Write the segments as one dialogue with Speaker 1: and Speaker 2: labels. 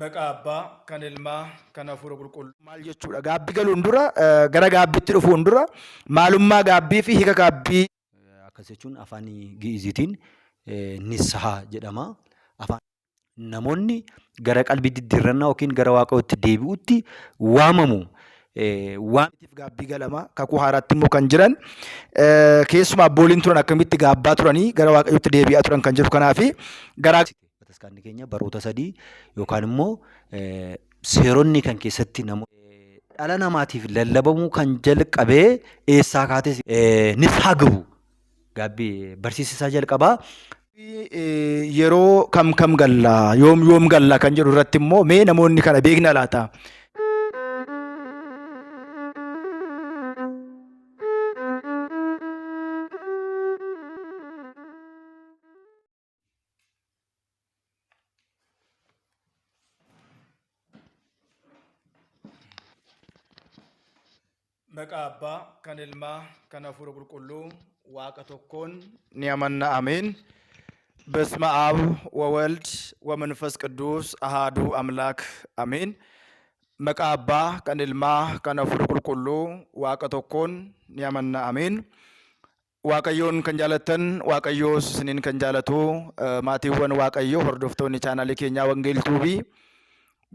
Speaker 1: Maqaa Abbaa, kan Ilmaa, kan Hafuura Qulqulluu. Maal jechuudha? Gaabbii galuun dura, gara gaabbiitti dhufuun dura maalummaa gaabbii fi hiika gaabbii.
Speaker 2: Akkas jechuun afaan Gi'iziitiin nissahaa jedhama. Afaan namoonni gara qalbii diddiirrannaa yookiin gara Waaqayyootti deebi'utti waamamu. Waan
Speaker 1: Tiif gaabbii galama. Kakuu haaraatti immoo kan jiran keessumaa abbooliin turan akkamitti gaabbaa turanii gara Waaqayyootti deebi'aa turan kan jedhu kanaafi gara
Speaker 2: Bataskaanni keenya baroota 3 yookaan immoo seeronni kan keessatti namoota dhala namaatiif lallabamuu kan jalqabee eessaa kaates nishaa gabu gaabbii barsiisa isaa jalqabaa.
Speaker 1: Yeroo kam kam galla yoom yoom galla kan jedhu irratti immoo mee namoonni kana beekna laata? Maqaa Abbaa, kan Ilmaa, kan Hafuura Qulqulluu, Waaqa tokkoon ni amanna. Ameen. በስመ አብ ወወልድ ወመንፈስ ቅዱስ አሃዱ አምላክ አሜን። Maqaa Abbaa, kan Ilmaa, kan Hafuura Qulqulluu, Waaqa tokkoon ni amanna. Ameen. Waaqayyoon kan jaalattan, Waaqayyoos isiniin kan jaalatu, maatiiwwan Waaqayyoo, hordoftoonni chaanaalii keenyaa Wangeel Tuubii,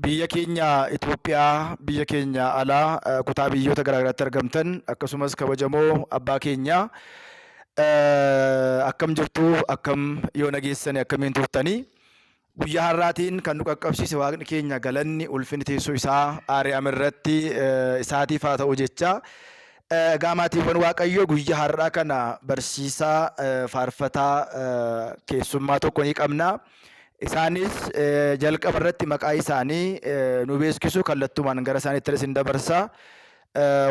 Speaker 1: biyya keenya Itoophiyaa, biyya keenya alaa, kutaa biyyoota garaagaraatti argamtan, akkasumas kabajamoo abbaa keenya, akkam jirtu, akkam yoo nageessani, akkamiin turtanii? Guyyaa har'aatiin kan nu qaqqabsiise Waaqni keenya galanni ulfinni teessoo isaa Aariyaam irratti isaatiif haa ta'u jecha. Egaa maatiiwwan Waaqayyoo, guyyaa har'aa kana barsiisaa faarfataa keessummaa tokko ni qabna. Isaanis jalqaba irratti maqaa isaanii nu beeksisu, kallattumaan gara isaaniitti isin dabarsa.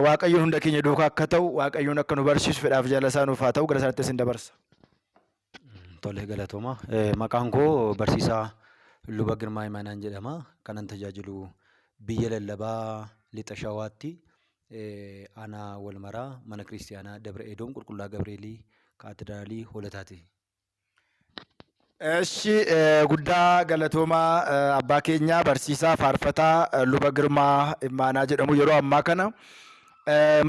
Speaker 1: Waaqayyoon hunda keenya duukaa akka ta'u, Waaqayyoon akka nu barsiisu fedhaaf jaalala isaa nuuf haa ta'u, gara isaaniitti isin dabarsa.
Speaker 2: Tole, galatooma. Maqaan koo Barsiisaa Luba Girmaa Imaanaan jedhama. Kanan tajaajilu biyya lallabaa Lixa Shawaatti, aanaa Walmaraa, mana kiristiyaanaa Dabra Edoom Qulqullaa Gabreelii Kaatedraalii Hoolataati.
Speaker 1: Eshi, guddaa galatoomaa abbaa keenya barsiisaa faarfataa Luba Girmaa Imaanaa jedhamu. Yeroo ammaa kana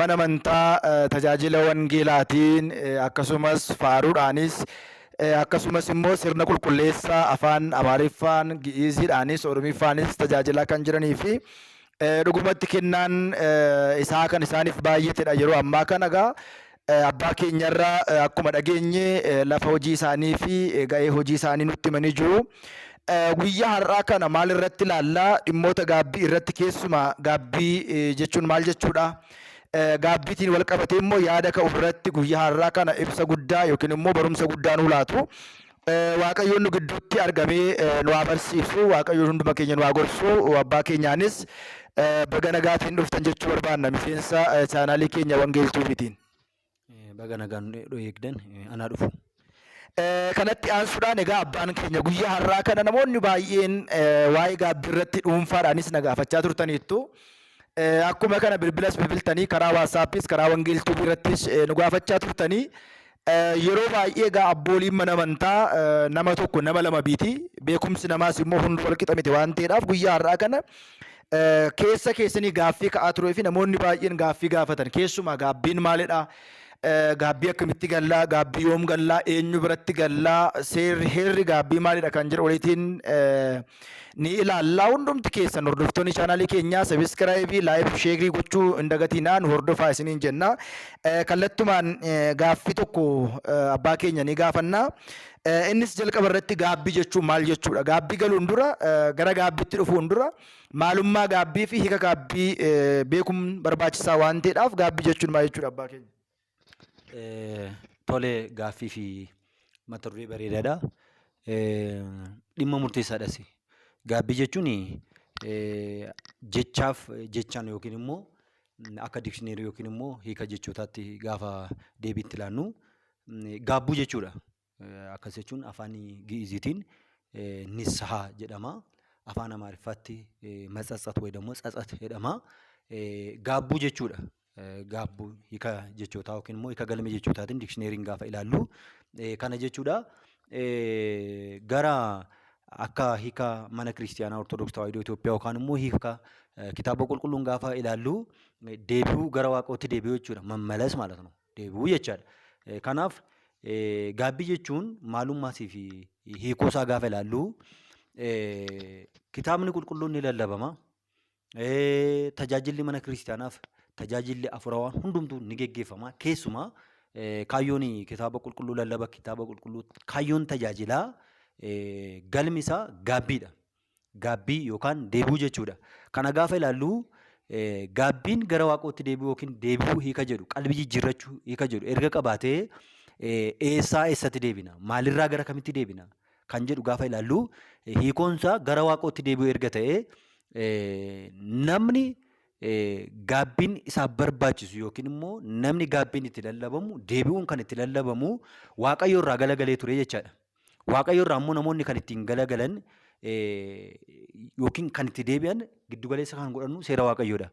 Speaker 1: mana amantaa tajaajila wangeelaatiin, akkasumas faaruudhaanis, akkasumas immoo sirna qulqulleessaa afaan Amaariffaan, Gi'iiziidhaanis, Oromiffaanis tajaajilaa kan jiranii fi dhugumatti kennaan isaa kan isaaniif baay'atedha. Yeroo ammaa kana egaa abbaa keenyarraa akkuma dhageenye lafa hojii isaanii fi ga'ee hojii isaanii nutti himanii jiru. Guyyaa har'aa kana maal irratti ilaallaa? Dhimmoota gaabbii irratti, keessumaa gaabbii jechuun maal jechuudha? Gaabbiitiin wal qabatee immoo yaada ka'u irratti guyyaa har'aa kana ibsa guddaa yookiin immoo barumsa guddaa nuu laatu. Waaqayyoon nu gidduutti argamee nu haa barsiisu. Waaqayyoon hunduma keenya nu haa gorsu. Abbaa keenyaanis baga nagaatiin dhuftan jechuu barbaanna miseensa chaanaalii keenya Wangeel Tuubiitiin.
Speaker 2: Baga nagaan nu eegdan, anaa dhufu.
Speaker 1: Kanatti aansuudhaan egaa abbaan keenya guyyaa har'aa kana namoonni baay'een waa'ee gaabbii irratti dhuunfaadhaanis na gaafachaa turtaniittu. Akkuma kana bilbilas bilbiltanii, karaa WhatsAppis, karaa Wangeel Tuubii irrattis nu gaafachaa turtanii. Yeroo baay'ee egaa abbooliin mana amantaa nama tokko, nama lama biiti. Beekumsi namaas immoo hundi wal qixa miti waan ta'eedhaaf, guyyaa har'aa kana keessa keessanii gaaffii ka'aa turee fi namoonni baay'een gaaffii gaafatan, keessumaa gaabbiin maalidha? Gaabbii akkamitti gallaa? Gaabbii yoom gallaa? Eenyu biratti gallaa? Seerri heerri gaabbii maalidha kan jedhu waliitiin ni ilaallaa. Hundumti keessan hordoftoonni chaanaalii keenyaa sabiskiraayibii, laayik, sheerii gochuu hin dagatinaa, nu hordofaa isiniin jenna. Kallattumaan gaaffii tokko abbaa keenya ni gaafanna. Innis jalqaba irratti gaabbii jechuun maal jechuudha? Gaabbii galuun dura, gara gaabbiitti dhufuun dura maalummaa gaabbii fi hiika gaabbii beekuun barbaachisaa waan ta'eedhaaf, gaabbii jechuun maal jechuudha, abbaa keenya?
Speaker 2: Tole, gaaffii fi mata duree bareedaadha. Dhimma murteessaadhas. Gaabbii jechuun jechaaf jechaan yookiin immoo akka dikshineerii yookiin immoo hiika jechootaatti gaafa deebii itti laannu gaabbuu jechuudha. Akkas jechuun afaan Gi'iziitiin nissahaa jedhama. Afaan Amaariffaatti matsatsat wayi immoo tsatsat jedhama. Gaabbuu jechuudha. Gaabbuu hiika jechootaa yookiin immoo hiika galmee jechootaatiin dikshineeriin gaafa ilaallu kana jechuudha. Gara Akka hiika mana kiristiyaanaa Ortodoksii Tawaahidoo Itoophiyaa yookaan immoo hiika kitaaba qulqulluun gaafa ilaallu deebi'uu gara waaqootti deebi'uu jechuudha. መመለስ ማለት ነው. Deebi'uu jechaadha. Kanaaf gaabbii jechuun maalummaasii fi hiikoo isaa gaafa ilaallu kitaabni qulqulluun ni lallabama. Tajaajilli mana kiristiyaanaaf tajaajilli afurawaan hundumtuu ni geggeeffama. Keessumaa kaayyoon kitaaba qulqulluu lallaba kitaaba qulqulluu kaayyoon tajaajilaa galmi isaa gaabbiidha. Gaabbii yookaan deebi'uu jechuudha. Kana gaafa ilaallu gaabbiin gara waaqootti deebi'uu yookiin deebi'uu hiika jedhu qalbii jijjiirrachuu hiika jedhu erga qabaatee eessaa eessatti deebina? Maalirraa gara kamitti deebina? Kan jedhu gaafa ilaallu hiikoonsaa gara waaqootti deebi'uu erga ta'ee namni gaabbiin isaaf barbaachisu yookiin immoo namni gaabbiin itti lallabamu deebi'uun kan itti lallabamu waaqayyo irraa galagalee ture jechaadha. Waaqayyo irraa immoo namoonni kan ittiin galagalan yookiin kan itti deebi'an giddugaleessa kan godhannu seera waaqayyoodha.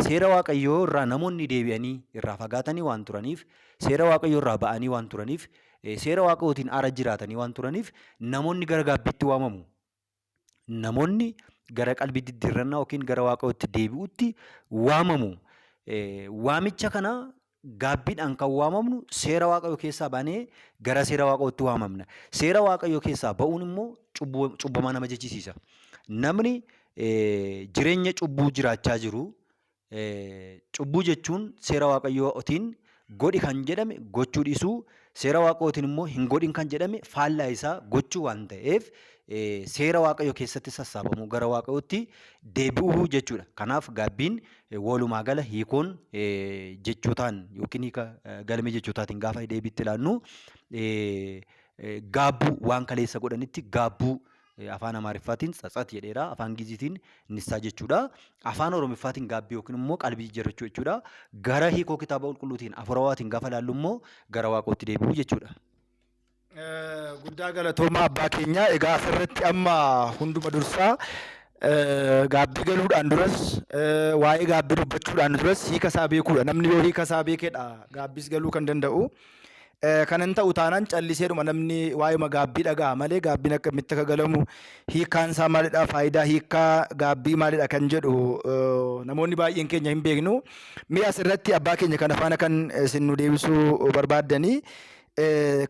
Speaker 2: Seera waaqayyoo irraa namoonni deebi'anii irraa fagaatanii waan turaniif, seera waaqayyoo irraa ba'anii waan turaniif, seera waaqayyootiin ala jiraatanii waan turaniif namoonni gara gaabbiitti waamamu. Namoonni gara qalbii diddiirrannaa yookiin gara waaqayyootti deebi'utti waamamu. Waamicha kana gaabbiidhaan kan waamamnu seera waaqayyoo keessaa baanee gara seera waaqayyootti waamamna. Seera waaqayyoo keessaa ba'uun immoo cubbamaa nama jechisiisa. Namni jireenya cubbuu jiraachaa jiru cubbuu jechuun seera waaqayyootiin godhi kan jedhame gochuu dhiisuu, seera waaqayyootiin immoo hin godhin kan jedhame faallaa isaa gochuu waan ta'eef seera waaqayyoo keessatti sassaabamuu gara waaqayyootti deebi'uu jechuudha. Kanaaf gaabbiin walumaa gala hiikoon jechootaan yookiin hiika galmee jechootaatiin gaafa deebiitti ilaannu gaabbuu waan kaleessa godhanitti gaabbuu afaan Amaariffaatiin ጸጸት jedheera afaan Giiziitiin ንስሐ jechuudha. Afaan Oromiffaatiin gaabbii yookiin immoo qalbii jijjiirrachuu jechuudha. Gara hiikoo kitaaba qulqulluutiin afurawaatiin gaafa ilaallu immoo gara waaqootti deebi'uu jechuudha.
Speaker 1: Guddaa galatoomaa abbaa keenya. Egaa asirratti amma hunduma dursaa gaabbii galuudhaan duras waa'ee gaabbii dubbachuudhaan duras hiika isaa beekuudha. Namni yoo hiika isaa beekedha gaabbis galuu kan danda'u. Kanan ta'u taanaan calliseedhuma namni waa'eema gaabbii dhaga'a malee gaabbiin akkamitti akka galamu hiikkaan isaa maalidha faayidaa hiikkaa gaabbii maalidha kan jedhu namoonni baay'een keenya hin beeknu. Mee asirratti abbaa keenya kana faana kan isin nu deebisuu barbaaddanii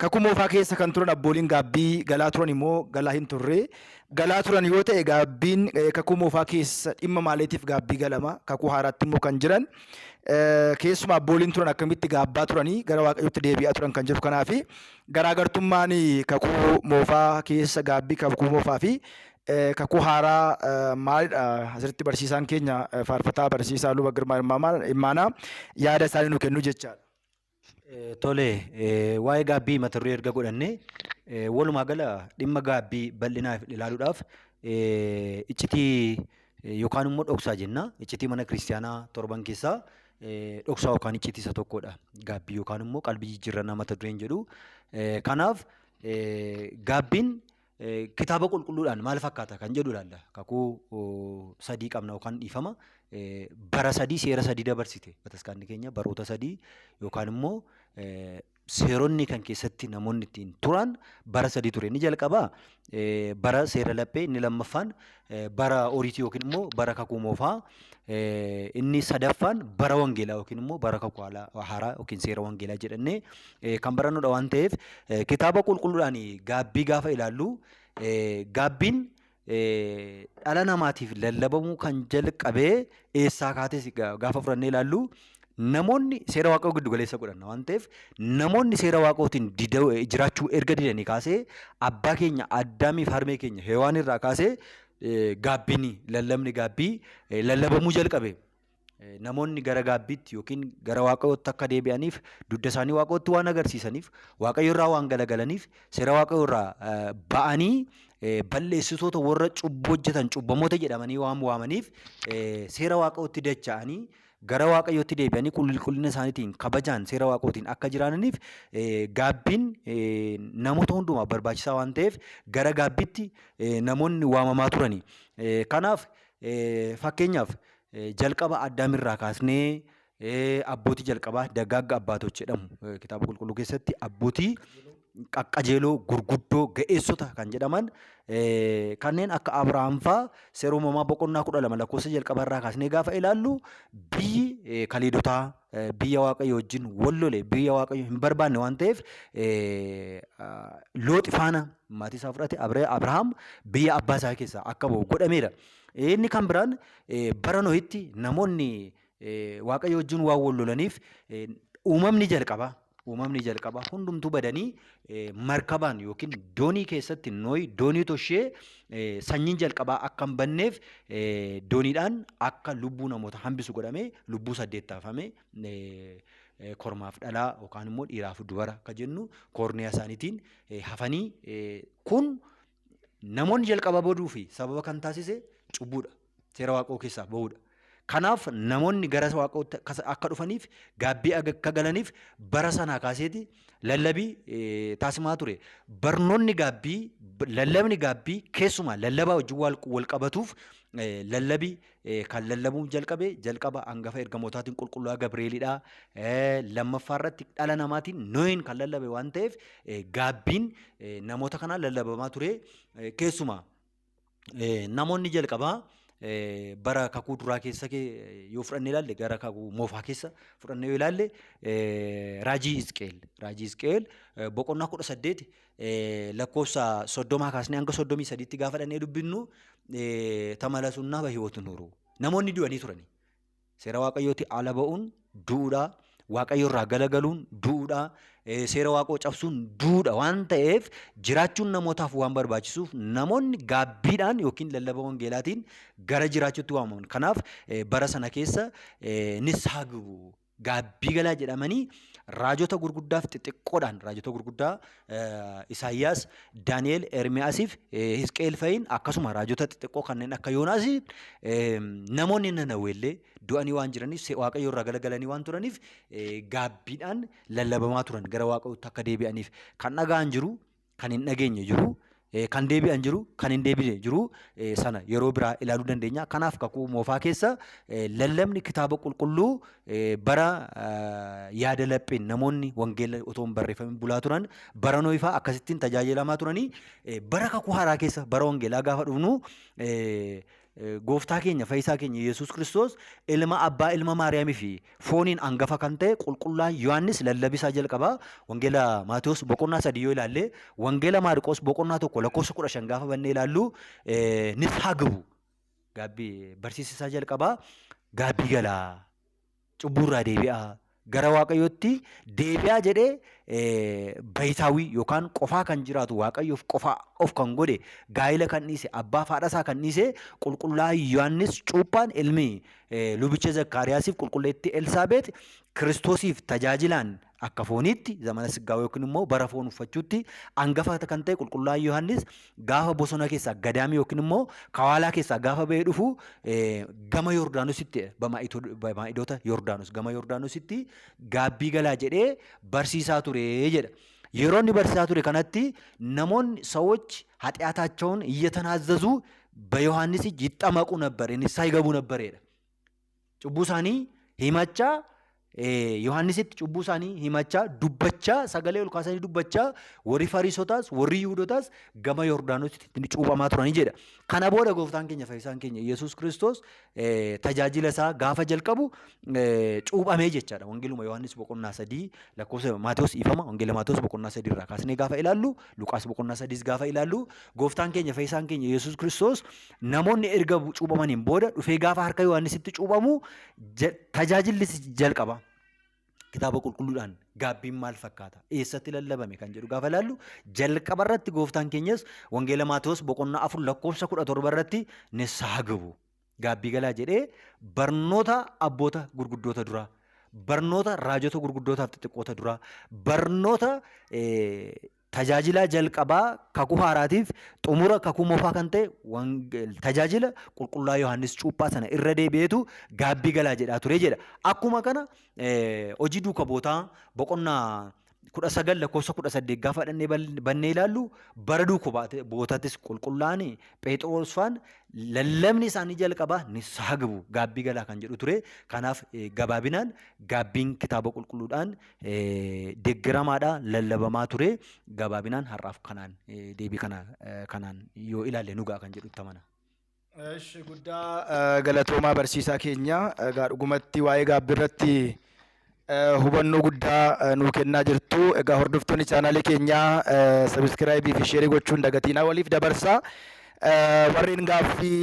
Speaker 1: kakuu moofaa keessa kan turan abbooliin gaabbii galaa turan immoo galaa hin turre. Galaa turan yoo ta'e gaabbiin kakuu moofaa keessa dhimma maaliitiif gaabbii galama kakuu haaraatti immoo kan jiran keessumaa abbooliin turan akkamitti gaabbaa turanii gara waaqayyootti deebi'aa turan kan jedhu kanaafi garaagartummaan kakuu moofaa keessa gaabbii kakuu moofaa fi kakuu haaraa maalidha asirratti barsiisaan keenya faarfataa barsiisaa luba Girmaa Immaanaa yaada isaanii nu kennu jechaadha.
Speaker 2: Tole, waa'ee gaabbii mata duree erga godhannee walumaa gala dhimma gaabbii bal'inaa ilaaluudhaaf iccitii yookaan immoo dhoksaa jenna. Iccitii mana kiristiyaanaa torban keessaa dhoksaa yookaan iccitii isa tokkodha. Gaabbii yookaan immoo qalbii jijjiirrannaa mata dureen jedhu. Kanaaf gaabbiin kitaaba qulqulluudhaan maal fakkaata kan jedhu ilaalla. Kakuu sadii qabna yookaan dhiifama. Bara sadii seera sadii dabarsite bataskaanni keenya baroota sadii yookaan immoo seeronni kan keessatti namoonni ittiin turan bara sadii ture. Inni jalqabaa bara seera laphee, inni lammaffaan bara oriitii yookiin immoo bara kakuu moofaa, inni sadaffaan bara wangeelaa yookiin immoo bara kakuu haaraa yookiin seera wangeelaa jedhannee kan barannudha waan ta'eef kitaaba qulqulluudhaan gaabbii gaafa ilaallu gaabbiin dhala namaatiif lallabamuu kan jalqabee eessaa kaates gaafa fudhannee ilaallu namoonni seera waaqayyoo giddu galeessa godhanna waan ta'eef namoonni seera waaqayyootiin jiraachuu erga didanii kaasee abbaa keenya Addaamiif harmee keenya Hewaan irraa kaasee gaabbiin lallabni gaabbii lallabamuu jalqabe. Namoonni gara gaabbiitti yookiin gara waaqayyootti akka deebi'aniif dugda isaanii waaqayyootti waan agarsiisaniif waaqayyo irraa waan galagalaniif seera waaqayyoo irraa ba'anii balleessitoota warra cubbuu hojjetan cubbamoota jedhamanii waan waamaniif seera waaqayyootti dacha'anii gara waaqayyootti deebi'anii qulqullina isaaniitiin kabajaan seera waaqayyootiin akka jiraataniif gaabbiin namoota hundumaaf barbaachisaa waan ta'eef gara gaabbiitti namoonni waamamaa turani. Kanaaf fakkeenyaaf jalqaba Addaamirraa kaasnee abbootii jalqabaa dagaagga abbaatoch jedhamu kitaaba qulqulluu keessatti abbootii qaqqajeeloo gurguddoo ga'eessota kan jedhaman kanneen akka Abrahaam fa'aa seera uumamaa boqonnaa 12 lakkoofsa jalqabaa irraa kaasnee gaafa ilaallu biyyi Kaliidotaa biyya Waaqayyo wajjin wal lole biyya Waaqayyo hin barbaanne waan ta'eef Looxi faana maatii isaa fudhate Abrahaam biyya abbaa isaa keessaa akka ba'u godhameera. Inni kan biraan bara Nohitti namoonni Waaqayyo wajjin waan wal lolaniif uumamni jalqabaa uumamni jalqabaa hundumtuu badanii markabaan yookiin doonii keessatti Nohi doonii toshee sanyiin jalqabaa akka hin banneef dooniidhaan akka lubbuu namoota hambisu godhamee lubbuu saddeet taafame kormaaf dhalaa yookaan immoo dhiiraaf dubara akka jennu koorniyaa isaaniitiin hafanii kun namoonni jalqaba baduu fi sababa kan taasise cubbuudha. Seera waaqoo keessaa bahuudha. Kanaaf namoonni gara waaqootti akka dhufaniif gaabbii akka galaniif bara sanaa kaaseeti lallabii taasifamaa ture. Barnoonni gaabbii lallabni gaabbii keessumaa lallabaa wajjin wal qabatuuf lallabii kan lallabuun jalqabe jalqaba hangafa ergamootaatiin qulqullaa'aa Gabreelidha. Lammaffaa irratti dhala namaatiin Nohiin kan lallabe waan ta'eef gaabbiin namoota kanaan lallabamaa ture. Keessumaa namoonni jalqabaa bara kakuu duraa keessa yoo fudhannee ilaalle gara kakuu moofaa keessa fudhannee yoo ilaalle raajii Hisqeel raajii Hisqeel boqonnaa 18 lakkoofsa 30 kaasnee hanga 33tti gaafa dhannee dubbinnu tamalasunnaa bahiwootu nuru namoonni du'anii turani. Seera Waaqayyooti ala ba'uun du'uudha. Waaqayyo irraa galagaluun du'uudha. Seera Waaqoo cabsuun du'uudha waan ta'eef jiraachuun namootaaf waan barbaachisuuf namoonni gaabbiidhaan yookiin lallaba wangeelaatiin gara jiraachuutti waamaman. Kanaaf bara sana keessa nissaa gubu. Gaabbii galaa jedhamanii raajota gurguddaaf xixiqqoodhaan raajota gurguddaa Isaayyaas, Daani'el, Ermiyaasiif Hisqeel fa'iin akkasuma raajota xixiqqoo kanneen akka Yoonaas namoonni Nanawweellee du'anii waan jiraniif Waaqayyo irraa galagalanii waan turaniif gaabbiidhaan lallabamaa turan gara Waaqayyootti akka deebi'aniif kan dhaga'an jiru kan hin dhageenye jiru, kan deebi'an jiru, kan hin deebine jiru sana yeroo biraa ilaaluu dandeenya. Kanaaf kakuu moofaa keessa lallabni kitaaba qulqulluu bara yaada lapheen namoonni wangeela otoo hin barreeffamin bulaa turan bara Nohifaa akkasittiin tajaajilamaa turanii bara kakuu haaraa keessa bara wangeelaa gaafa dhufnu Gooftaa keenya fayyisaa keenya Yesuus Kiristoos ilma abbaa ilma Maariyaamii fi fooniin angafa kan ta'e qulqullaan Yohaannis lallabisaa jalqabaa wangeela Maatewos boqonnaa 3 yoo ilaalle wangeela Maarqos boqonnaa 1 lakkoofsa 15 gaafa bannee ilaallu nishaa gabu gaabbii barsiisa isaa jalqabaa gaabbii galaa cubbuurraa deebi'aa gara Waaqayyootti deebi'aa jedhee bayitaawii yookaan qofaa kan jiraatu Waaqayyoof qofaa of kan godhe gaa'ila kan dhiise abbaa fi haadha isaa kan dhiise qulqullaa'aa Yohaannis cuuphaan ilmi lubicha Zakkaariyaasiif qulqulleettii Elsaabeet Kiristoosiif tajaajilaan akka fooniitti zamana siggaawoo yookiin immoo bara foon uffachuutti angafa kan ta'e qulqullaa'aa Yohaannis gaafa bosona keessaa gadaamii yookiin immoo kawaalaa keessaa gaafa ba'ee dhufu gama Yordaanositti bamaa'idota Yordaanos gama Yordaanositti gaabbii galaa jedhee barsiisaa ture jedha. Yeroo inni barsiisaa ture kanatti namoonni ሰዎች ኃጢአታቸውን እየተናዘዙ በዮሐንስ እጅ ይጠመቁ ነበር፣ ንስሐ ይገቡ ነበር jedha. Cubbuu isaanii himachaa Yohaannisitti cubbuu isaanii himachaa dubbachaa sagalee ol kaasanii dubbachaa warri Fariisotaas warri Yihuudotaas gama Yordaanositti cuuphamaa turanii jedha. Kana booda gooftaan keenya fayyisaan keenya Yesuus Kiristoos tajaajila isaa gaafa jalqabu cuuphamee jechaadha. Wangeeluma Yohaannis boqonnaa 3 lakkoofsa Maatewos ifama Wangeela Maatewos boqonnaa 3 irraa kaasnee gaafa ilaallu Luqaas boqonnaa 3 gaafa ilaallu gooftaan keenya fayyisaan keenya Yesuus Kiristoos namoonni erga cuuphamaniin booda dhufee gaafa harka Yohaannisitti cuuphamu tajaajilli jalqaba. Kitaaba qulqulluudhaan gaabbiin maal fakkaata? Eessatti lallabame kan jedhu gaafa ilaallu jalqaba irratti gooftaan keenyas Wangeela Maatewos boqonnaa 4 lakkoofsa 17 irratti nissaa gabu. Gaabbii galaa jedhee barnoota abboota gurguddoota duraa, barnoota raajota gurguddootaaf xixiqqoota duraa, barnoota tajaajilaa jalqabaa kakuu haaraatiif xumura kakuu moofaa kan ta'e tajaajila qulqullaa Yohaannis cuuphaa sana irra deebi'eetu gaabbii galaa jedhaa ture jedha. Akkuma kana hojii duuka bootaa boqonnaa 19 lakkoofsa 18 gaafa dhannee bannee ilaallu, bara duuka bootattis qulqullaa'an Phexros faan lallabni isaanii jalqabaa ንስሐ ግቡ, gaabbii galaa kan jedhu ture. Kanaaf gabaabinaan gaabbiin kitaaba qulqulluudhaan deeggaramaadha, lallabamaa ture. Gabaabinaan har'aaf kanaan deebii kana kanaan yoo ilaalle nu ga'a kan jedhutti amana.
Speaker 1: Eshi, guddaa galatoomaa barsiisaa keenya. Egaa dhugumatti waa'ee gaabbii irratti hubannoo guddaa nuu kennaa jirtu. Egaa hordoftoonni chaanaalii keenyaa subscribe fi share gochuun dagatiinaa, waliif dabarsaa. Warreen gaaffii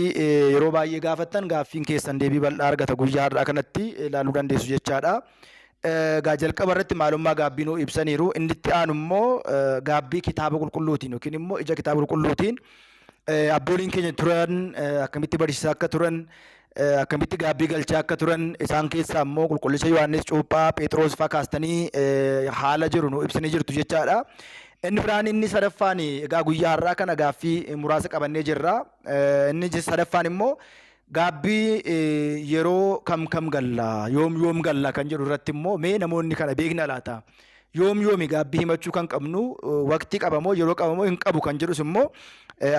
Speaker 1: yeroo baay'ee gaafattan, gaaffiin keessan deebii bal'aa argata, guyyaa har'aa kanatti ilaaluu dandeessu jechaadha. Egaa jalqaba irratti maalummaa gaabbii nuu ibsaniiru. Inni itti aanu immoo gaabbii kitaaba qulqulluutiin yookiin immoo ija kitaaba qulqulluutiin abbooliin keenya turan akkamitti barsiisaa akka turan, akkamitti gaabbii galchaa akka turan, isaan keessaa immoo qulqullicha Yohaannis Cuuphaa, Phexros fa'aa kaastanii haala jiru nu ibsanii jirtu jechaadha. Inni biraan, inni sadaffaan, egaa guyyaa har'aa kana gaaffii muraasa qabannee jirra. Inni sadaffaan immoo gaabbii yeroo kam kam galla, yoom yoom galla kan jedhu irratti immoo mee namoonni kana beekna laata? Yoom yoomi gaabbii himachuu kan qabnu? Waqtii qabamoo, yeroo qabamoo hin qabu kan jedhus immoo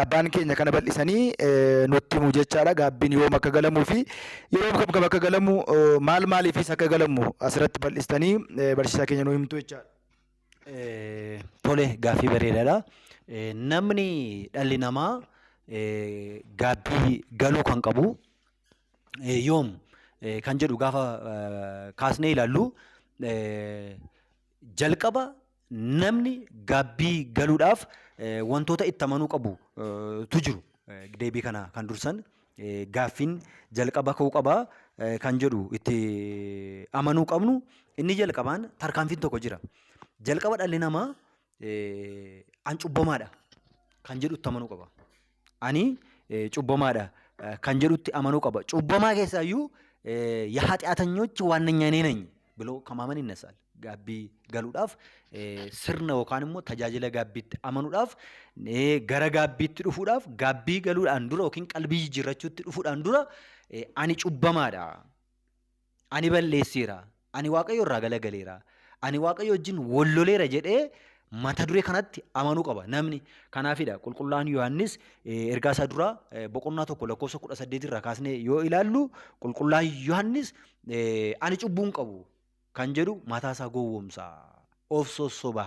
Speaker 1: abbaan keenya kana bal'isanii nutti himu jechaadha. Gaabbiin yoom akka galamuu fi yeroo kam kam akka galamu, maal maaliifis akka galamu asirratti bal'istanii barsiisaa keenya nu himtu jechaadha.
Speaker 2: Tole, gaaffii bareedaadha. Namni, dhalli namaa gaabbii galuu kan qabu yoom kan jedhu gaafa kaasnee ilaallu, jalqaba namni gaabbii galuudhaaf wantoota itti amanuu qabu tu jiru. Deebii kana kan dursan gaaffiin jalqaba ka'uu qaba kan jedhu itti amanuu qabnu inni jalqabaan tarkaanfiin tokko jira. Jalqaba dhalli namaa an cubbamaadha kan jedhu itti amanuu qaba. Ani cubbamaadha kan jedhutti amanuu qaba. Cubbamaa keessaayyuu የኃጢአተኞች ዋነኛ እኔ ነኝ ብሎ ከማመን ይነሳል። Gaabbii galuudhaaf, sirna yookaan immoo tajaajila gaabbiitti amanuudhaaf, gara gaabbiitti dhufuudhaaf, gaabbii galuudhaan dura yookiin qalbii jijjiirrachuutti dhufuudhaan dura ani cubbamaadha. Ani balleesseera. Ani Waaqayyo irraa galagaleera. Ani Waaqayyo wajjin walloleera jedhee mata duree kanatti amanuu qaba namni. Kanaafidha qulqullaan Yohaannis ergaa isaa duraa boqonnaa 1 lakkoofsa 18 irraa kaasnee yoo ilaallu, qulqullaan Yohaannis ani cubbuu hin qabu kan jedhu mataa isaa gowwoomsa. Of sossoba.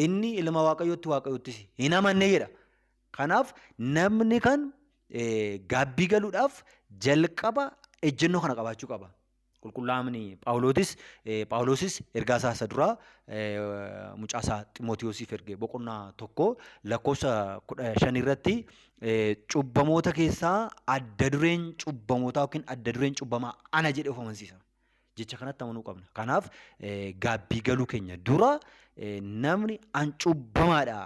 Speaker 2: Inni ilma Waaqayyootti, Waaqayyoottis hin amanne jedha. Kanaaf namni kan gaabbii galuudhaaf jalqaba ejjennoo kana qabaachuu qaba. Qulqullaa'amni Phaawulosis ergaa isaa isa duraa mucaa isaa Ximootewosiif erge boqonnaa 1 lakkoofsa 15 irratti cubbamoota keessaa adda dureen cubbamootaa yookiin adda dureen cubbamaa ana jedhee of amansiisa. Jecha kanatti amanuu qabna. Kanaaf gaabbii galuu keenya dura namni an cubbamaadha.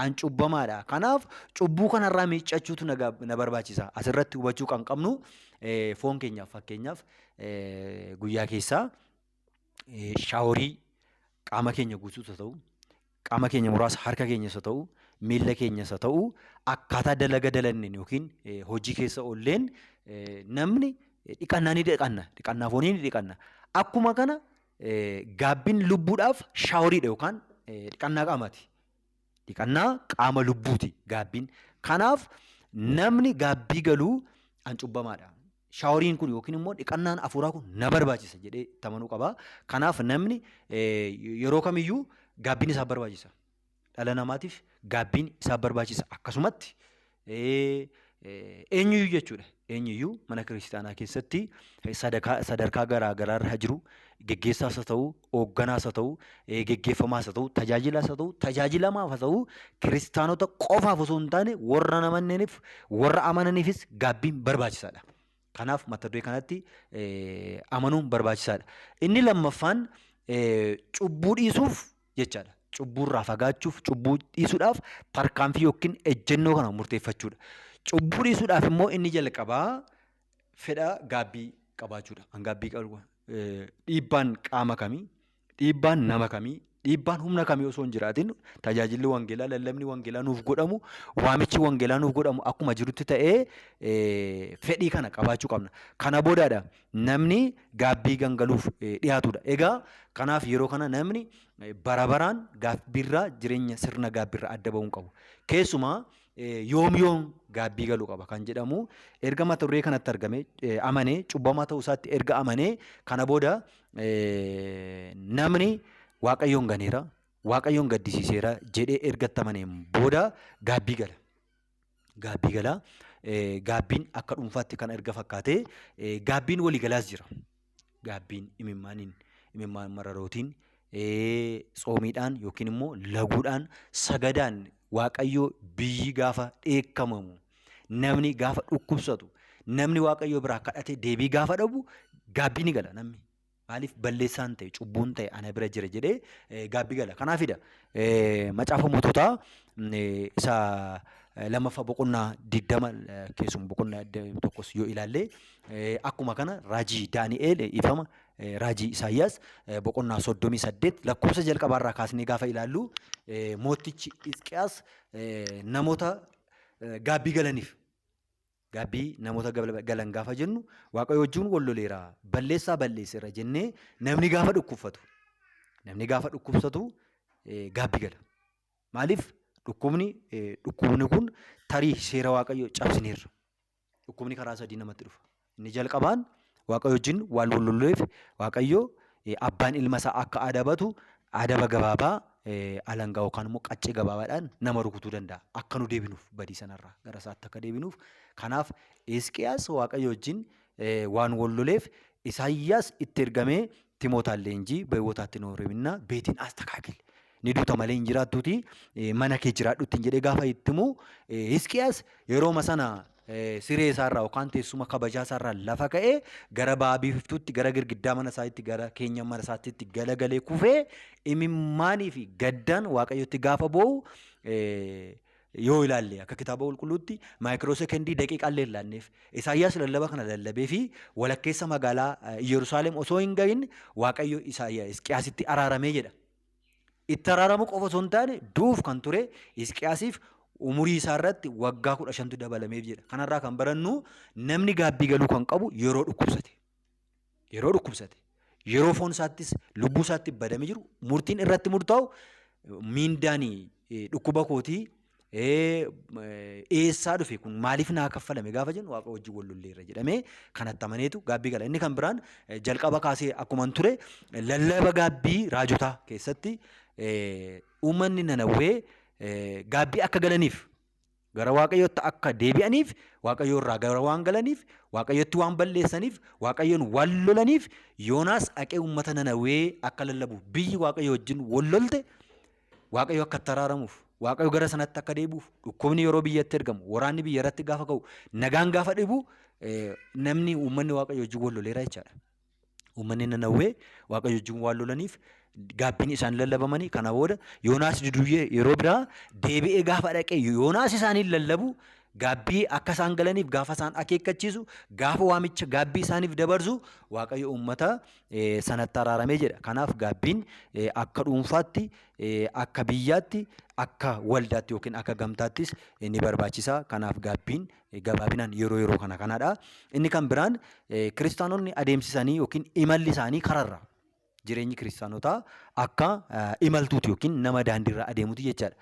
Speaker 2: An cubbamaadha. Kanaaf cubbuu kanarraa miiccachuutu na barbaachisa. Asirratti hubachuu kan qabnu foon keenyaaf, fakkeenyaaf, guyyaa keessaa shaaworii qaama keenya guutuus haa ta'u, qaama keenya muraasa, harka keenyas haa ta'u, miilla keenyas haa ta'u, akkaataa dalaga dalanneen yookiin hojii keessa oolleen namni dhiqannaa ni dhiqanna. Dhiqannaa foonii ni dhiqanna. Akkuma kana gaabbiin lubbuudhaaf shaaworiidha yookaan dhiqannaa qaamaati. Dhiqannaa qaama lubbuuti gaabbiin. Kanaaf namni gaabbii galuu an cubbamaadha. Shaaworiin kun yookiin immoo dhiqannaan afuuraa kun na barbaachisa jedhee itti amanuu qaba. Kanaaf namni yeroo kamiyyuu gaabbiin isaaf barbaachisa. Dhala namaatiif gaabbiin isaaf barbaachisa. Akkasumatti eenyuyyuu jechuudha. Eenyuyyuu mana kiristaanaa keessatti sadarkaa garaa garaarra jiru, geggeessaas haa ta'u, hoogganaas haa ta'u, geggeeffamaas haa ta'u, tajaajilaas haa ta'u, tajaajilamaaf haa ta'u, kiristaanota qofaaf osoo hin taane warra amananiif, warra amananiifis gaabbiin barbaachisaadha. Kanaaf mata duree kanatti amanuun barbaachisaadha. Inni lammaffaan cubbuu dhiisuuf jechaadha. Cubbuurraa fagaachuuf, cubbuu dhiisuudhaaf tarkaanfii yookiin ejjennoo kana murteeffachuudha. Cubbuu dhiisuudhaaf immoo inni jalqabaa fedha gaabbii qabaachuudha. An gaabbii qabu, dhiibbaan qaama kamii, dhiibbaan nama kamii, Dhiibbaan humna kamii osoo hin jiraatin tajaajilli wangeelaa, lallabni wangeelaa nuuf godhamu, waamichi wangeelaa nuuf godhamu akkuma jirutti ta'ee fedhii kana qabaachuu qabna. Kana boodaadha namni gaabbii gangaluuf dhiyaatudha. Egaa kanaaf yeroo kana namni bara baraan gaabbiirraa jireenya sirna gaabbiirraa adda bahuu hin qabu. Keessumaa yoom yoom gaabbii galuu qaba kan jedhamu erga mata duree kanatti argame amanee cubbamaa ta'uu isaatti erga amanee kana booda namni Waaqayyoon ganeera, Waaqayyoon gaddisiiseera jedhee erga itti amaneen booda gaabbii gala. Gaabbii gala. Gaabbiin akka dhuunfaatti kan erga fakkaatee gaabbiin waliigalaas jira. Gaabbiin imimmaaniin, imimmaan mararootiin, tsoomiidhaan yookiin immoo laguudhaan, sagadaan Waaqayyoo biyyi gaafa dheekkamamu, namni gaafa dhukkubsatu, namni Waaqayyoo biraa kadhate deebii gaafa dhabu gaabbii ni gala namni. Maaliif balleessaan ta'e cubbuun ta'e ana bira jira jedhee gaabbii gala. Kanaafidha macaafa moototaa isa lammaffaa boqonnaa 20 keessuma boqonnaa tokkos yoo ilaalle akkuma kana raajii Daani'eel ifama raajii Isaayyaas boqonnaa 38 lakkoofsa jalqabaarraa kaasnee gaafa ilaallu mootichi Hisqiyaas namoota gaabbii galaniif Gaabbii namoota galan gaafa jennu Waaqayyo wajjin wal loleera, balleessaa balleesseera jennee namni gaafa dhukkubfatu namni gaafa dhukkubsatu gaabbii gala. Maaliif dhukkubni dhukkubni kun tarii seera Waaqayyoo cabsineerra. Dhukkubni karaa sadii namatti dhufa. Inni jalqabaan Waaqayyo wajjin waan wal lolleef Waaqayyo abbaan ilma isaa akka adabatu adaba gabaabaa alangaa yookaan immoo qaccee gabaabaadhaan nama rukutuu danda'a. Akka nu deebinuuf badii sanarraa gara isaatti akka deebinuuf. Kanaaf Hisqiyaas Waaqayyo wajjin waan wal loleef Isaayyaas itti ergamee timootaan leenjii beewwotaatti noorimina beetiin astakaakil. Ni duuta malee hin jiraattuuti mana kee jiraadhu ittiin jedhee gaafa itti himu Hisqiyaas yerooma sana siree isaarraa yookaan teessuma kabajaa isaarraa lafa ka'ee gara ba'a biiftuutti gara girgiddaa mana isaatti gara keenya mana isaatti galagalee kufee imimmaanii fi gaddaan Waaqayyotti gaafa boo'u yoo ilaalle akka kitaaba qulqulluutti maayikiroo sekendii daqiiqaa illee hin laanneef. Isaayyaas lallaba kana lallabee fi walakkeessa magaalaa Yerusaalem osoo hin gahin Waaqayyo Isaayyaa Hisqiyaasitti araaramee jedha. Itti araaramuu qofa osoo hin taane du'uuf kan ture Hisqiyaasiif umurii isaa irratti waggaa 15tu dabalameef jedha. Kanarraa kan barannu namni gaabbii galuu kan qabu yeroo dhukkubsate. Yeroo dhukkubsate. Yeroo foon isaattis lubbuu isaatti badame jiru murtiin irratti murtaa'u miindaan dhukkuba kootii eessaa dhufe kun maaliif naa kaffalame gaafa jennu waaqa wajjin wal lolleerra jedhamee kanatti amaneetu gaabbii gala. Inni kan biraan jalqaba kaasee akkuman ture lallaba gaabbii raajotaa keessatti uummanni Nanawwee gaabbii akka galaniif gara waaqayyootti akka deebi'aniif waaqayyo irraa gara waan galaniif waaqayyotti waan balleessaniif waaqayyoon waan lolaniif Yoonaas dhaqee uummata Nanawwee akka lallabuuf biyyi waaqayyo wajjin wal lolte Waaqayyo akka itti araaramuuf, Waaqayyo gara sanatti akka deebi'uuf, dhukkubni yeroo biyyatti ergamu, waraanni biyya irratti gaafa ka'u, nagaan gaafa dhibu, namni uummanni Waaqayyo wajjin wal loleera jechaadha. Uummanni Nanawwee Waaqayyo wajjin waan lolaniif gaabbiin isaan lallabamanii kana booda Yoonaas diduyyee yeroo biraa deebi'ee gaafa dhaqee Yoonaas isaaniin lallabu gaabbii akka isaan galaniif gaafa isaan akeekkachiisu gaafa waamicha gaabbii isaaniif dabarsu Waaqayyo uummata sanatti araaramee jedha. Kanaaf gaabbiin akka dhuunfaatti, akka biyyaatti, akka waldaatti yookiin akka gamtaattis ni barbaachisa. Kanaaf gaabbiin gabaabinaan yeroo yeroo kana kanadha. Inni kan biraan kiristaanonni adeemsi isaanii yookiin imalli isaanii kararra. Jireenyi kiristaanotaa akka imaltuuti yookiin nama daandiirra adeemuti jechaadha.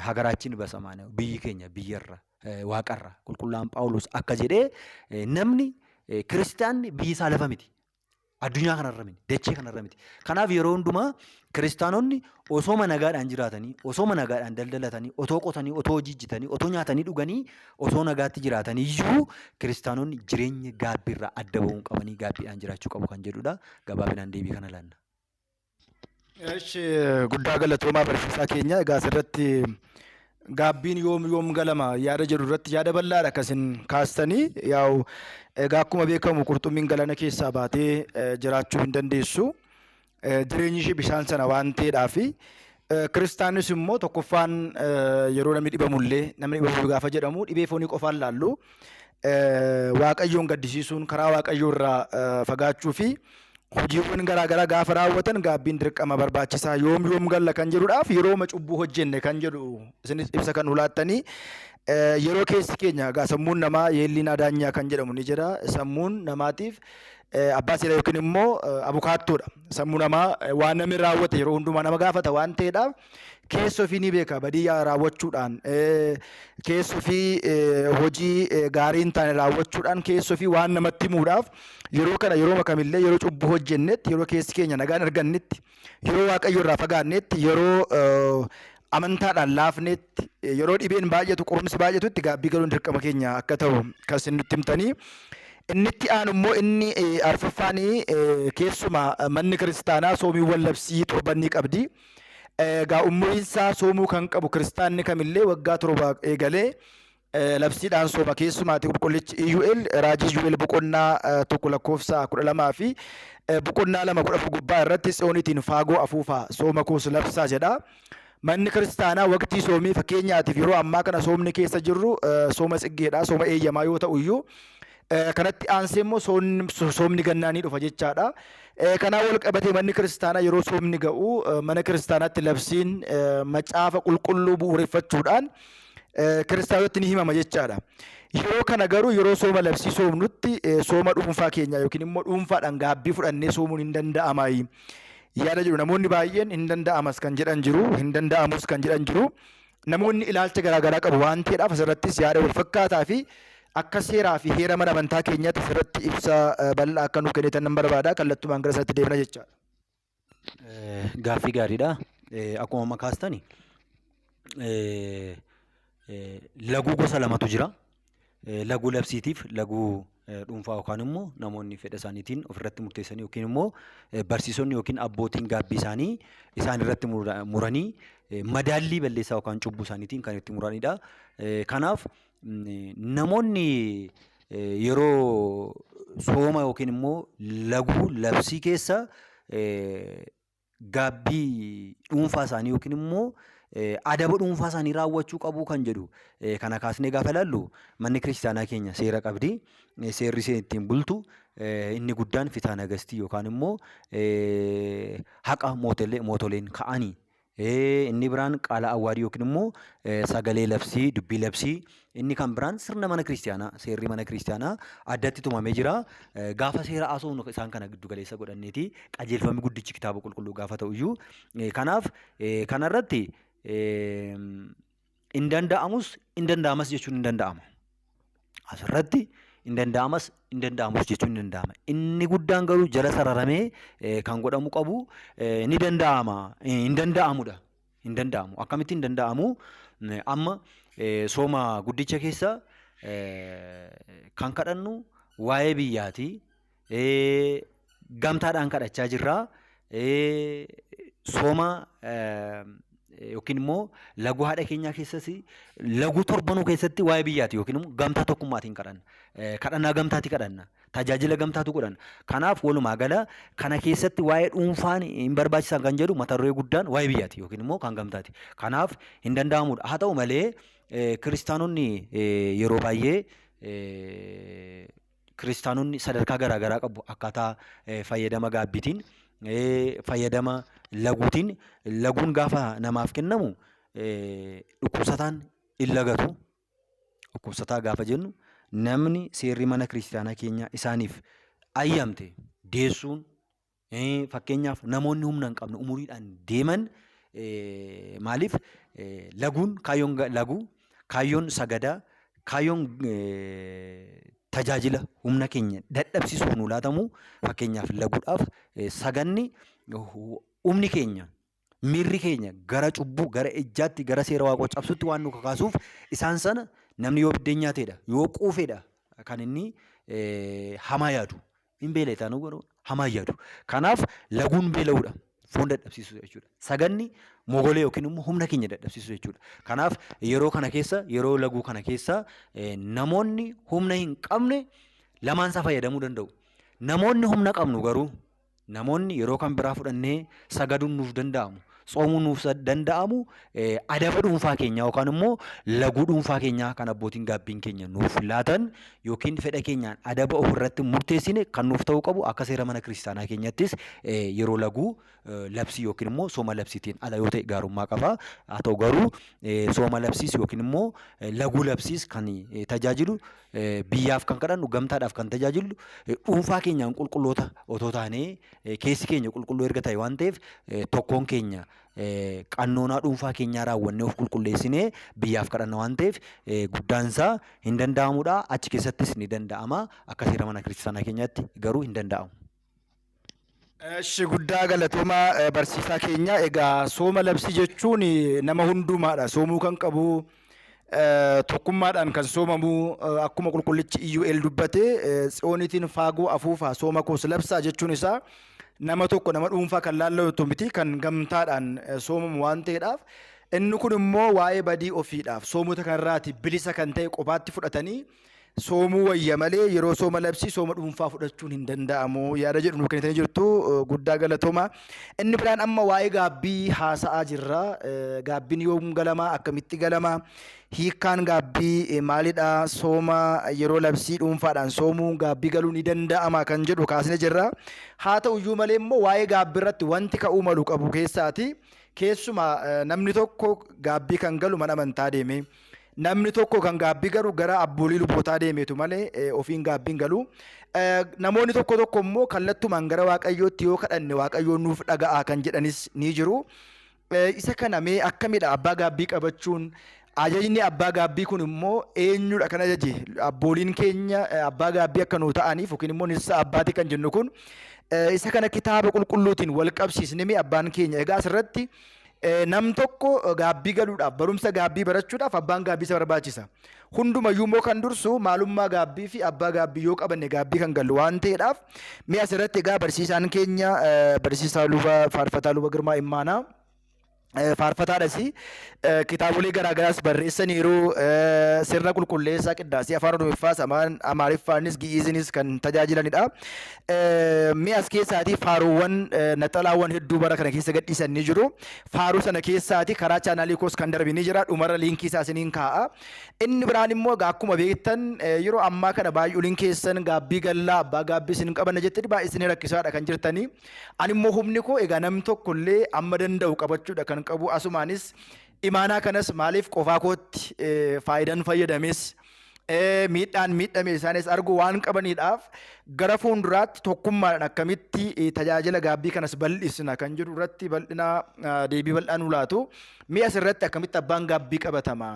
Speaker 2: Hagaraachin basamaan biyyi keenya biyyarra waaqarra qulqullaa'aan Phaawulos akka jedhee namni kiristaanni biyyi isaa lafa miti. Addunyaa kanarra miti, dachee kanarra miti. Kanaaf yeroo hundumaa kiristaanonni osooma nagaadhaan jiraatanii, osooma nagaadhaan daldalatanii, otoo qotanii, otoo hojii hojjetanii, otoo nyaatanii dhuganii, osoo nagaatti jiraatanii iyyuu kiristaanonni jireenya gaabbiirraa adda ba'uun qabanii gaabbiidhaan jiraachuu qabu kan jedhudha. Gabaabinaan deebii kana laanna.
Speaker 1: Eshi guddaa galatoomaa barsiisaa keenya. Egaa asirratti gaabbiin yoom yoom galama yaada jedhu irratti yaada bal'aadha kan isin kaastanii. Yaa'u egaa akkuma beekamu qurxummiin galaana keessaa baatee jiraachuu hin dandeessu. Jireenyi ishee bishaan sana waan ta'eedhaafi. Kiristaanis immoo tokkoffaan yeroo namni dhibamullee namni dhibamu gaafa jedhamu dhibee foonii qofaan laallu. Waaqayyoon gaddisiisuun karaa Waaqayyoo irraa fagaachuu fi Hojiiwwan garaa garaa gaafa raawwatan gaabbiin dirqama barbaachisaa yoom yoom galla kan jedhudhaaf yerooma cubbuu hojjenne kan jedhu isinis ibsa kan ulaattanii yeroo keessi keenya egaa sammuun namaa yeelliin daanyaa kan jedhamu ni jira. Sammuun namaatiif abbaa seeraa yookiin immoo abukaattoodha. Sammuu namaa waan namni raawwate yeroo hundumaa nama gaafata waan ta'eedhaaf keessa ofii ni beeka badii raawwachuudhaan, keessa ofii hojii gaarii hin taane raawwachuudhaan keessa ofii waan namatti himuudhaaf yeroo kana yeroo kamillee yeroo cubbuu hojjennetti, yeroo keessi keenya nagaan argannetti, yeroo Waaqayyo irraa fagaannetti, yeroo amantaadhaan laafnetti, yeroo dhibeen baay'atu, qorumsi baay'atutti gaabbii galuun dirqama keenya akka ta'u kan isin nutti himtanii. Inni itti aanu immoo inni arfaffaanii keessumaa manni kiristaanaa soomiiwwan labsii torban ni qabdi. Egaa umuriin isaa soomuu kan qabu kiristaanni kamillee waggaa 7 eegalee labsiidhaan sooma. Keessumaati qulqullichi Iyyu'eel raajii Iyyu'eel boqonnaa 1 lakkoofsa 12 fi boqonnaa 2 14 gubbaa irratti Tsiyoonitiin faagoo afuufaa sooma koos labsaa jedha. Manni kiristaanaa waqtii soomii fakkeenyaatiif yeroo ammaa kana soomni keessa jirru sooma tsiggeedha, sooma eeyyamaa yoo ta'u iyyuu kanatti aansee immoo soomni gannaa ni dhufa jechaadha. Kanaan wal qabatee manni kiristaanaa yeroo soomni ga'u mana kiristaanaatti labsiin macaafa qulqulluu bu'uureffachuudhaan kiristaanotatti ni himama jechaadha. Yeroo kana garuu yeroo sooma labsii soomnutti sooma dhuunfaa keenya yookiin immoo dhuunfaadhaan gaabbii fudhannee soomuun hin danda'amaayi. Yaada jedhu namoonni baay'een hin danda'amas kan jedhan jiru, hin danda'amus kan jedhan jiru. Namoonni ilaalcha garaagaraa qabu waan ta'eedhaaf asirrattis yaada wal fakkaataa fi akka seeraa fi heera mana amantaa keenyaatti asirratti ibsa bal'aa akka nuu kennitan nan barbaada. Kallattumaan gara sanatti deemna jechaadha.
Speaker 2: Gaaffii gaariidha. Akkuma amma kaastani laguu gosa lamatu jira. Laguu labsiitiif laguu dhuunfaa yookaan immoo namoonni fedha isaaniitiin ofirratti murteessanii yookiin immoo barsiisonni yookiin abbootiin gaabbii isaanii isaan irratti muranii madaallii balleessaa yookaan cubbuu isaaniitiin kan itti muranidha. Kanaaf namoonni yeroo sooma yookiin immoo laguu labsii keessa gaabbii dhuunfaa isaanii yookiin immoo adaba dhuunfaa isaanii raawwachuu qabu kan jedhu kana kaasnee gaafa ilaallu manni kiristaanaa keenya seera qabdi. Seerri isheen ittiin bultu inni guddaan fitaa nagastii yookaan immoo haqa mootoleen ka'anii. Inni biraan qaala awwaadii yookiin immoo sagalee labsii, dubbii labsii. Inni kan biraan sirna mana kiristiyaanaa, seerri mana kiristiyaanaa addatti tumamee jira. Gaafa seera haasofnu isaan kana giddu galeessa godhanneeti qajeelfamni guddichi kitaaba qulqulluu gaafa ta'u iyyuu. Kanaaf kanarratti hin danda'amus hin danda'amas jechuun hin danda'ama. Asirratti hin danda'amas hin danda'amus jechuun hin danda'ama. Inni guddaan garuu jala sararamee kan godhamu qabu ni danda'ama hin danda'amudha. Hin danda'amu. Akkamitti hin danda'amu? Amma sooma guddicha keessa kan kadhannu waa'ee biyyaati. Gamtaadhaan kadhachaa jirra. Sooma yookiin immoo laguu haadha keenyaa keessas laguu torbanuu keessatti waa'ee biyyaati yookiin immoo gamtaa tokkummaatiin kadhanna. Kadhannaa gamtaati kadhanna. Tajaajila gamtaatu godhanna. Kanaaf walumaa gala kana keessatti waa'ee dhuunfaan hin barbaachisan kan jedhu mata duree guddaan waa'ee biyyaati yookiin immoo kan gamtaati. Kanaaf hin danda'amudha. Haa ta'u malee kiristaanonni yeroo baay'ee kiristaanonni sadarkaa garaa garaa qabu akkaataa fayyadama gaabbiitiin, fayyadama laguutiin. Laguun gaafa namaaf kennamu dhukkubsataan hin lagatu. Dhukkubsataa gaafa jennu namni seerri mana kiristaanaa keenyaa isaaniif ayyamte deessuun, fakkeenyaaf namoonni humna hin qabne umuriidhaan deeman, maaliif laguun kaayyoon laguu, kaayyoon sagadaa, kaayyoon tajaajila humna keenya dadhabsiisuuf nu laatamu, fakkeenyaaf laguudhaaf saganni humni keenya miirri keenya gara cubbuu, gara ejjaatti, gara seera waaqoo cabsutti waan nu kakaasuuf isaan sana namni yoo biddeen nyaateedha, yoo quufeedha kan inni hamaa yaadu. Hin beela'e taanuu garuu hamaa yaadu. Kanaaf laguun beela'uudha. Foon dadhabsiisuu jechuudha. Saganni mogolee yookiin immoo humna keenya dadhabsiisuu jechuudha. Kanaaf yeroo kana keessa, yeroo laguu kana keessa namoonni humna hin qabne lamaan isaa fayyadamuu danda'u. Namoonni humna qabnu garuu, namoonni yeroo kan biraa fudhannee sagaduun nuuf danda'amu. Tsoomuu nuuf danda'amu adaba dhuunfaa keenyaa yookaan immoo laguu dhuunfaa keenyaa kan abbootiin gaabbiin keenya nuuf laatan yookiin fedha keenyaan adaba ofirratti murteessine kan nuuf ta'uu qabu akka seera mana kiristaanaa keenyattis yeroo laguu labsii yookiin immoo sooma labsiitiin ala yoo ta'e gaarummaa qaba. Haa ta'u garuu sooma labsiis yookiin immoo laguu labsiis kan tajaajilu biyyaaf kan kadhannu gamtaadhaaf kan tajaajilu dhuunfaa keenyaan qulqulloota otoo taanee keessi keenya qulqulluu erga ta'e waan ta'eef tokkoon keenya qannoonaa dhuunfaa keenyaa raawwannee of qulqulleessinee biyyaaf kadhanna waan ta'eef guddaan isaa hin danda'amudha. Achi keessattis ni danda'ama. Akka seera mana kiristaanaa keenyaatti garuu hin danda'amu.
Speaker 1: Eshi guddaa galatoomaa barsiisaa keenya. Egaa sooma labsii jechuun nama hundumaadha. Soomuu kan qabu tokkummaadhaan kan soomamu akkuma qulqullichi Iyyu'eel dubbate tsiyoonitiin faagoo afuufaa sooma koos labsaa jechuun isaa nama tokko nama dhuunfaa kan laallatu miti kan gamtaadhaan soomamu waan ta'eedhaaf inni kun immoo waa'ee badii ofiidhaaf soomota kanarraati bilisa kan ta'e qofaatti fudhatanii soomuu wayya malee yeroo sooma labsii sooma dhuunfaa fudhachuun hin danda'amu yaada jedhu nuuf kennitanii jirtu guddaa galatooma. Inni biraan amma waa'ee gaabbii haasa'aa jirra. Gaabbiin yoom galamaa akkamitti galamaa hiikkaan gaabbii maalidha sooma yeroo labsii dhuunfaadhaan soomuu gaabbii galuu ni danda'ama kan jedhu kaasne jirra. Haa ta'u iyyuu malee immoo waa'ee gaabbii irratti wanti ka'uu malu qabu keessaati. Keessumaa namni tokko gaabbii kan galu mana amantaa deemee Namni tokko kan gaabbii galu gara abboolii lubootaa deemeetu malee ofiin gaabbiin galu. Namoonni tokko tokko immoo kallattumaan gara Waaqayyootti yoo kadhanne Waaqayyoon nuuf dhaga'a kan jedhanis ni jiru. Isa kana mee akkamidha abbaa gaabbii qabachuun? Ajajni abbaa gaabbii kun immoo eenyudha kan ajaje? Abbooliin keenya abbaa gaabbii akka nuu ta'aniif yookiin immoo nissa abbaatii kan jennu kun isa kana kitaaba qulqulluutiin wal qabsiisne mee abbaan keenya egaa asirratti Nam tokko gaabbii galuudhaaf, barumsa gaabbii barachuudhaaf abbaan gaabbii isa barbaachisa. Hundumayyuu immoo kan dursu maalummaa gaabbii fi abbaa gaabbii yoo qabanne gaabbii kan gallu waan ta'eedhaaf mee asirratti egaa barsiisaan keenya barsiisaa luba faarfataa luba Girmaa Immaanaa faarfataadhas kitaabolee garaagaraas barreessaniiru sirna qulqulleessaa qiddaasee afaan Oromiffaas Amaariffaanis Gi'iizinis kan tajaajilanidha. Mee as keessaatii faaruuwwan naxalaawwan hedduu bara kana keessa gadhiisan ni jiru. Faaruu sana keessaatii karaa chaanaalii koos kan darbe ni jira. Dhumarra liinkii isaa isiniin kaa'a. Inni biraan immoo egaa akkuma beektan yeroo ammaa kana baay'uliin keessan gaabbii gallaa abbaa gaabbii isin qabanna jettanii baay'ee isin rakkisaadha kan jirtanii. Ani immoo humni koo egaa namni tokko illee amma danda'u qabachuudha kan qabu. Asumaanis imaanaa kanas maaliif qofaa kootti faayidaan fayyadames miidhaan miidhame isaanis arguu waan qabaniidhaaf gara fuulduraatti tokkummaadhaan akkamitti tajaajila gaabbii kanas bal'isna kan jedhu irratti bal'ina deebii bal'aa nu laatu. Mee asirratti akkamitti abbaan gaabbii qabatama?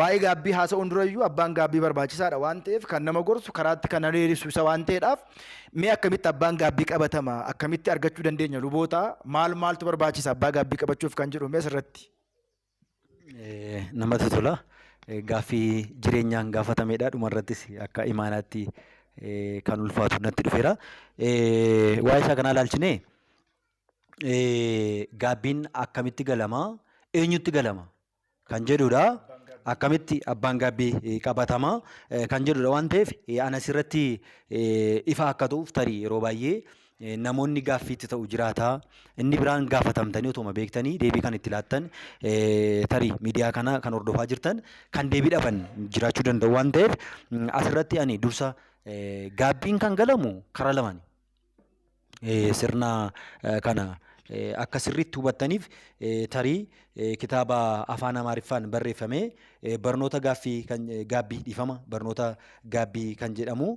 Speaker 1: Waa'ee gaabbii haasa'uun durayyuu abbaan gaabbii barbaachisaadha waan ta'eef kan nama gorsu karaatti kan hiriirsu isa waan ta'eedhaaf mee akkamitti abbaan gaabbii qabatama? Akkamitti argachuu dandeenya luboota? Maal maaltu barbaachisa abbaa gaabbii qabachuuf kan jedhu mee asirratti?
Speaker 2: Namatti tola. Gaaffii jireenyaan gaafatamedha. Dhumarrattis akka imaanaatti kan ulfaatu natti dhufeera. Waa'ee isaa kanaa ilaalchinee gaabbiin akkamitti galama? Eenyutti galama? Kan jedhudha. Akkamitti abbaan gaabbii qabatama? Kan jedhudha waan ta'eef ana asirratti ifa akka ta'uuf tarii yeroo baay'ee namoonni gaaffii itti ta'u jiraata. Inni biraan gaafatamtanii otuma beektanii deebii kan itti laattan tarii miidiyaa kana kan hordofaa jirtan kan deebii dhaban jiraachuu danda'u waan ta'eef asirratti ani dursa gaabbiin kan galamu karaa lamaani. Sirna kana akka sirriitti hubattaniif tarii kitaaba afaan Amaariffaan barreeffame barnoota gaaffii kan gaabbii dhiifama barnoota gaabbii kan jedhamu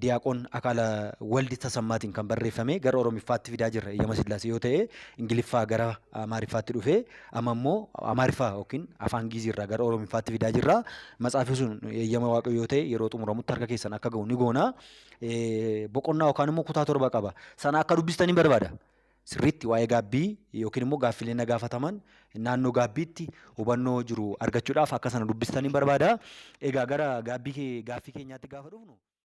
Speaker 2: Diyaaqoon Akaala Waldi Tasammaatiin kan barreeffame gara Oromiffaatti fidaa jirra. Eeyyama Sillaasee yoo ta'e Ingiliffaa gara Amaariffaatti dhufe amma immoo Amaariffaa yookiin afaan Giizii irraa gara Oromiffaatti fidaa jirra. Matsaafi sun eeyyama Waaqayyoo yoo ta'e yeroo xumuramutti harka keessan akka ga'u ni goona. Boqonnaa yookaan immoo kutaa 7 qaba. Sana akka dubbistanii barbaada. Sirriitti waa'ee gaabbii yookiin immoo gaaffilee na gaafataman naannoo gaabbiitti hubannoo jiru argachuudhaaf akka sana dubbistanii barbaada. Egaa gara gaabbii gaaffii keenyaatti gaafa dhufnu.